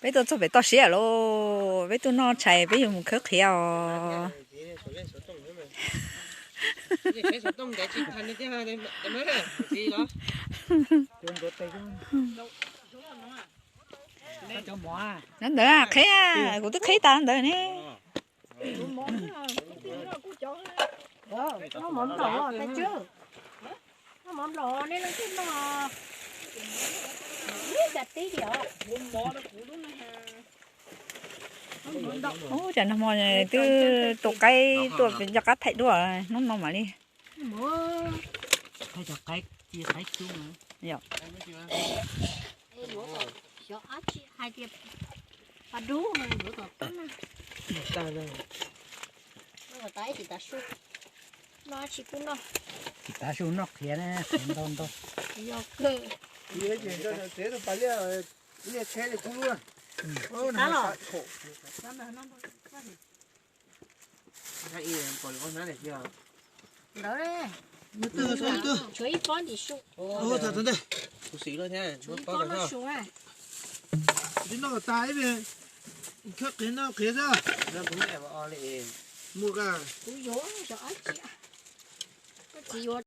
Peb tuaj txog pem toj siab lawm, peb tuaj noj tshais peb yuav mus khawb qhiav os. Nyob ntawd qhib, kuv twb qhib tas ntawd ne. Noj mov nplaum, noj mov nplaum nej leej twg noj? Ib cas tib li os. Ub, cas nag hmo twb tua qaib tuaj nco qab thaij duab, hnub no mam li. Yog. Xyov dab tsi hais tias pas dub no yuav kom tag na. Tsis tas su, noj tsis kuj noj. Tsis tas su noj qhiav na, qhiav ntau ntau. Yog kawg. Tsev tus pas liaj, liaj tsheb li kub lub. Tsis tas los. Ntawd, tshuav ib pob ntsis su. Tus xim los thiab, pob los su na. Twb noj tas ib, khawb qhiav noj qhiav xwb. Mus ka. Kuv yuav xyov dab tsi. Koj txiv yuav.